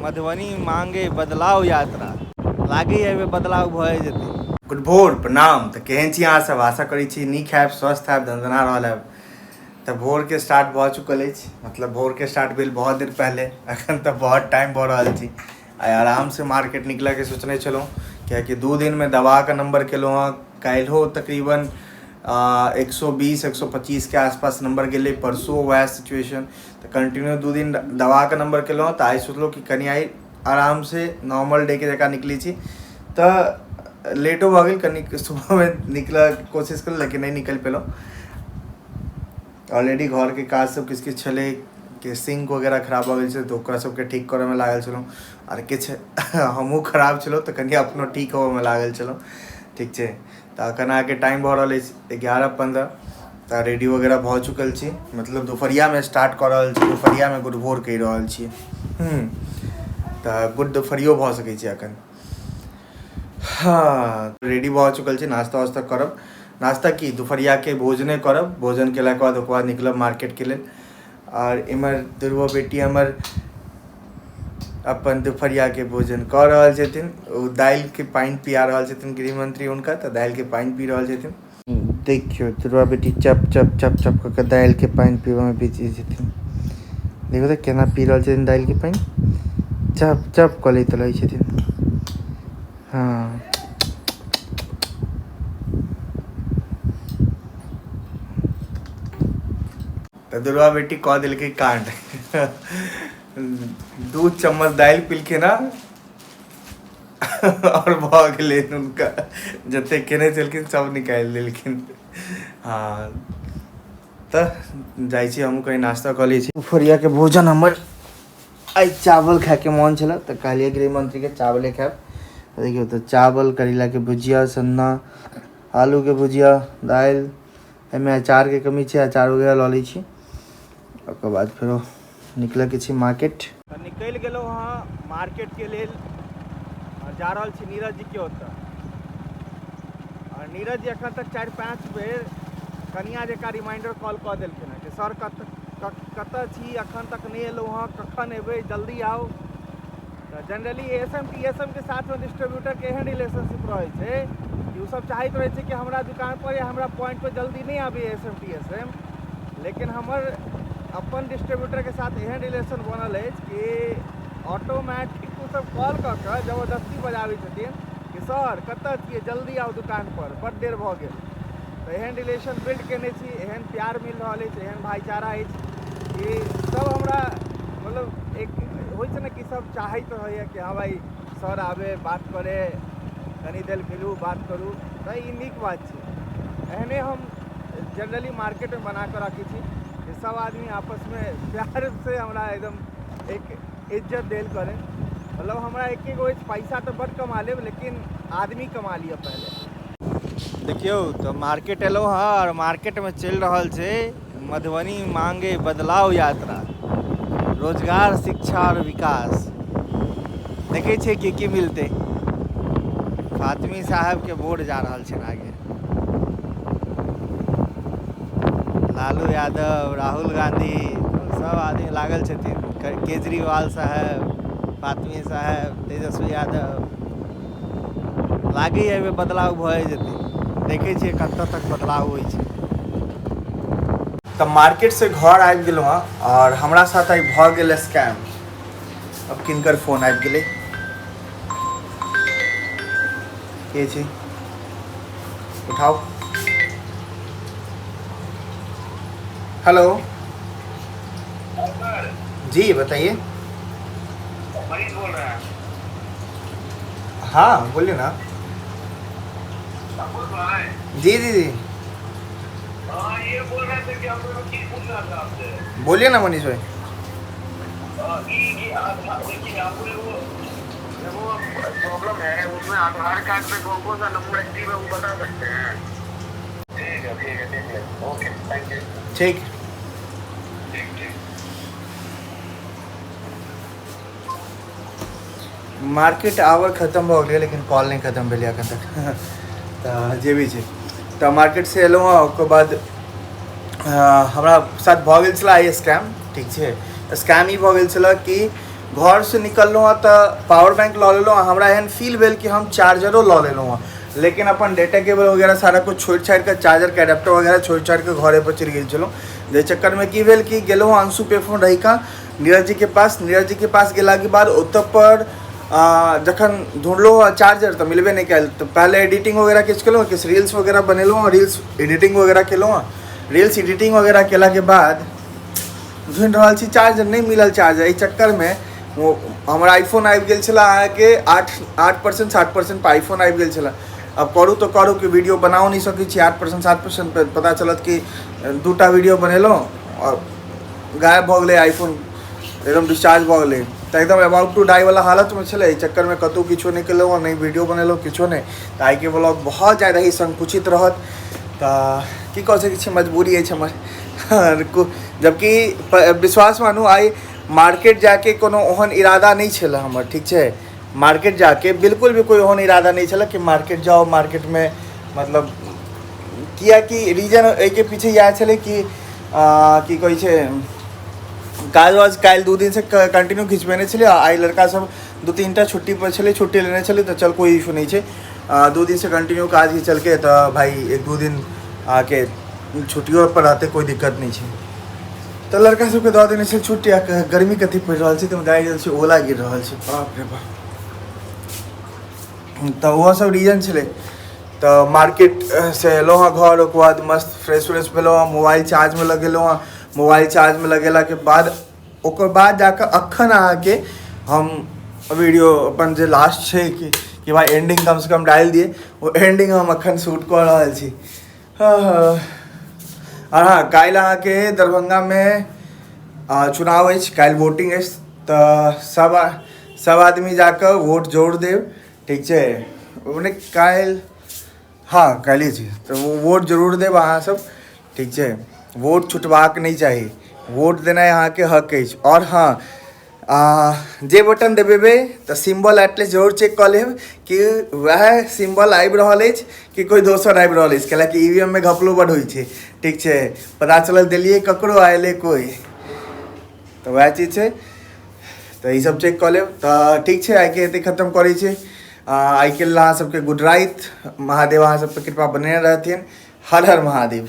मधुबनी मांगे बदलाव यात्रा। लागैए एहिमे बदलाव भए जेतै। गुड भोर, प्रणाम। तऽ केहन छी अहाँ सब? आशा करै छी नीक हैब, स्वस्थ हैब, दनदना रहल हैब। तऽ भोरके स्टार्ट भऽ चुकल अछि, मतलब भोरके स्टार्ट भेल बहुत देर पहिले, अखन तऽ बहुत टाइम भऽ रहल छी। आइ आरामसँ मार्केट निकलऽके सोचने छलहुँ, कियाकि 2 दिनमे दबाकऽ नम्बर केलहुँ हँ। काल्हिओ तकरीबन 120 125 के आसपास नम्बर गेलै, परसुओ वएह सिचुएशन। तऽ कंटिन्यू 2 दिन दबाकऽ नम्बर केलहुँ, तऽ आइ सोचलहुँ कि कनि आइ आरामसँ नॉर्मल डे के जकाँ निकलै छी। तऽ लेटो भऽ गेल कनि, सुबहमे निकलऽके कोशिश केलहुँ लेकिन नहि निकलि पेलहुँ। ऑलरेडी घरके काज सब किछु किछु छलै कि सिंक वगैरह खराब भऽ गेल छै, तऽ ओकरा सबके ठीक करऽमे लागल छलहुँ। आर किछु हमहूँ खराब छलहुँ, तऽ कनि अपनो ठीक होबऽमे लागल छलहुँ। ठीक छै, तऽ एखन अहाँके टाइम भऽ रहल अछि 11:15। तऽ रेडी वगैरह भऽ चुकल छी, मतलब दुपहरियामे स्टार्ट कऽ रहल छी, दुपहरियामे गुड भोर कहि रहल छी। तऽ गुड दुपहरियो भऽ सकै छै एखन। हँ, रेडी भऽ चुकल छी, नाश्ता वास्ता करब। नाश्ता की, दुपहरियाके भोजने करब। भोजन केलाके बाद ओकर बाद निकलब मार्केटके लेल। आओर इम्हर दुर्बो बेटी हमर अपन दुपहरियाके भोजन कऽ रहल छथिन। ओ दालिके पानि पिया रहल छथिन गृहमंत्री हुनका, तऽ दालिके पानि पी रहल छथिन। देखियौ दुर्बा बेटी चप चप चप चप कऽ के दालिके पानि पीबऽमे बिजी छथिन। देखू तऽ केना पी रहल छथिन दालिके पानि, चप चप कऽ लैत रहै छथिन। हँ, तऽ दुर्गा बेटी कऽ देलकै कांड, 2 चम्मच दालि पिलखिन हँ आओर भऽ गेलै, हुनका जतेक केने छलखिन सब निकालि देलखिन। हँ, तऽ जाइ छी हमहूँ कनि नाश्ता कऽ लै छी। दुपहरियाके भोजन हमर आइ चावल खायके मोन छलै, तऽ कहलियै गृहमंत्रीके चावले खायब। देखियौ तऽ चावल, करैलाके भुजिया, सन्ना, आलूके भुजिया, दालि, एहिमे अचारके कमी छै, अचार वगैरह लऽ लै छी। ओकर बाद फेरो निकलऽके छै मार्केट। तऽ निकलि गेलहुँ हँ मार्केटके लेल आओर जा रहल छी नीरज जीके ओतऽ। आओर नीरज जी एखन तक 4-5 बेर कनिया जकाँ रिमाइंडर कॉल कऽ देलखिन हँ कि सर कतऽ छी, एखन तक नहि एलहुँ हँ, कखन एबै, जल्दी आउ। तऽ generally S M T S M के साथमे डिस्ट्रीब्यूटरके एहन रिलेशनशिप रहै छै कि ओ सब चाहैत रहै छै कि हमरा दुकानपर या हमरा पॉइंटपर जल्दी नहि आबै S M T S M, लेकिन हमर अपन डिस्ट्रीब्यूटरके साथ एहन रिलेशन बनल अछि कि ऑटोमेटिक ओ सब कॉल कऽ कऽ जबरदस्ती बजाबै छथिन कि सर कतऽ छियै, जल्दी आउ दुकानपर, बड्ड देर भऽ गेल। तऽ एहन रिलेशन बिल्ड केने छी, एहन प्यार मिल रहल अछि, एहन भाईचारा अछि कि सब हमरा मतलब एक होइ छै ने कि सब चाहैत रहैए कि हँ भाइ सर आबे, बात करे, कनी देर मिलू, बात करू। तऽ ई नीक बात छै। एहने हम जनरली मार्केटमे बना कऽ राखै छी कि सब आदमी आपसमे प्यारसँ हमरा एकदम एक इज्जत देल करै। मतलब हमरा एके गो अछि, पैसा तऽ बड्ड कमा लेब लेकिन आदमी कमा लिअ पहिले। देखियौ तऽ मार्केट एलहुँ हँ आओर मार्केटमे चलि रहल छै मधुबनी मांगे बदलाव यात्रा, रोजगार, शिक्षा आओर विकास। देखै छियै की की मिलतै। फातमी साहबके बोर्ड जा रहल छै आगे। लालू यादव, राहुल गांधी सब आदमी लागल छथिन, केजरीवाल साहेब, फातमी साहेब, तेजस्वी यादव। लागैए एहिमे बदलाव भए जेतै, देखै छियै कतऽ तक बदलाव होइ छै। तऽ मार्केटसँ घर आबि गेलहुँ हँ आओर हमरा साथ आइ भऽ गेल स्कैम। अब किनकर फोन आबि गेलै, के छै, उठाओ। हेलो जी, बताइए। मनीष बोल रहे हैं। हाँ बोलिए ना। अपूर्व भाई। जी जी जी। हाँ, ये बोल रहे थे कि हम लोग की पूछना था आपसे। बोलिए ना मनीष भाई। कि आधार, देखिए आपको वो प्रॉब्लम है उसमें आधार कार्ड पे कौन कौन सा नंबर एक्टिव है वो बता सकते हैं? ठीक है, ठीक है, ठीक है, ओके, thank you. ठीक। ठीक ठीक। मार्केट आवर खत्म भऽ गेलै लेकिन कॉल नहि खत्म भेलै एखन तक। तऽ जे भी छै, तऽ मार्केटसँ एलहुँ हँ, ओकर बाद हमरा साथ भऽ गेल छलै आइ स्कैम। ठीक छै, स्कैम ई भऽ गेल छलै कि घरसँ निकललहुँ हँ तऽ पावर बैंक लऽ लेलहुँ आ हमरा एहन फील भेल कि हम चार्जरो लऽ लेलहुँ हँ, लेकिन अपन डेटा केबल वगैरह सारा कुछ छोड़ि छाड़ि कऽ, चार्जरके एडेप्टर वगैरह छोड़ि छाड़ि कऽ घरे पर चलि गेल छलहुँ। जाहि चक्करमे की भेल कि गेलहुँ अंशु पे फोन रहिका नीरज जीके पास। नीरज जीके पास गेलाके बाद ओतऽ पर जखन ढूँढलहुँ हँ चार्जर तऽ मिलबे नहि कयल। तऽ पहिले एडिटिंग वगैरह किछु केलहुँ, किछु रील्स वगैरह बनेलहुँ हँ, रील्स एडिटिंग वगैरह केलहुँ हँ। रील्स एडिटिंग वगैरह केलाके बाद ढूँढि रहल छी चार्जर, नहि मिलल चार्जर। एहि चक्करमे ओ हमर आईफोन आबि गेल छलै अहाँके 8% 7% पर आईफोन आबि गेल छलै। आब करू तऽ करू कि वीडियो बनाओ नहि सकै छी। 8% 7% पर पता चलत कि 2टा वीडियो बनेलहुँ आओर गायब भऽ गेलै आईफोन, एकदम डिस्चार्ज भऽ गेलै। तऽ एकदम अबाउट टू डाई वाला हालतमे छलै। एहि चक्करमे कतहु किछो नहि केलहुँ, नहि वीडियो बनेलहुँ, किछो नहि। तऽ आइके ब्लॉग बहुत ज्यादा ही संकुचित रहत। तऽ की कऽ सकै छी, मजबूरी अछि हमर। जबकि विश्वास मानू आइ मार्केट जाके कोनो ओहन इरादा नहि छलै हमर, ठीक छै। मार्केट जाके बिल्कुल भी कोइ ओहन इरादा नहि छलै कि मार्केट जाउ, मार्केटमे मतलब किएकि रीजन एहिके पीछे इएह छलै कि की कहै छै काज वाज काल्हि 2 दिनसँ कंटिन्यू खिचबेने छलै। आइ लड़का सब 2-3 टा छुट्टी पर छलै, छुट्टी लेने छलै, तऽ चल कोइ इशू नहि छै। 2 दिनसँ कंटिन्यू काज घिचलकै तऽ भाइ 1-2 दिन अहाँके छुट्टियो पर रहतै, कोइ दिक्कत नहि छै। तऽ लड़का सबके दऽ देने छै छुट्टी। आ गर्मी कथी पड़ि रहल छै, तऽ दाइ गेल छै, ओला गिर रहल छै, बाप रे बाप। तऽ ओहो सब रीजन छलै। तऽ मार्केट से एलहुँ हँ घर, ओकर बाद मस्त फ्रेश व्रेश भेलहुँ हँ, मोबाइल चार्जमे लगेलहुँ हँ। मोबाइल चार्जमे लगेलाके बाद ओकर बाद जाकऽ अखन अहाँके हम वीडियो अपन जे लास्ट छै कि भाइ एंडिंग कमसँ कम डालि दिए, ओ एंडिंग हम अखन शूट कऽ रहल छी। हँ हँ आओर हँ, काल्हि अहाँके दरभंगामे चुनाव अछि, काल्हि वोटिंग अछि, तऽ सब आदमी जाकऽ वोट जरूर देब, ठीक छै। मने काल्हि, हँ काल्हि छै, तऽ वोट जरूर देब अहाँ सब, ठीक छै। वोट छुटबाक नहि चाही, वोट देनाइ अहाँके हक अछि। आओर हँ, जे बटन दबेबै तऽ सिम्बल एटलीस्ट जरूर चेक कऽ लेब कि वएह सिम्बल आबि रहल अछि कि कोइ दोसर आबि रहल अछि, कैलाकि ई वी एम मे घपलो बड होइ छै, ठीक छै। पता चलल देलियै ककरो आयले कोइ, तऽ वएह चीज छै। तऽ ई सब चेक कऽ लेब। तऽ ठीक छै, आइके एते खतम करै छी। आइके लेल अहाँ सबके गुड राति। महादेव अहाँ सबके कृपा बनेने रहथिन। हर हर महादेव।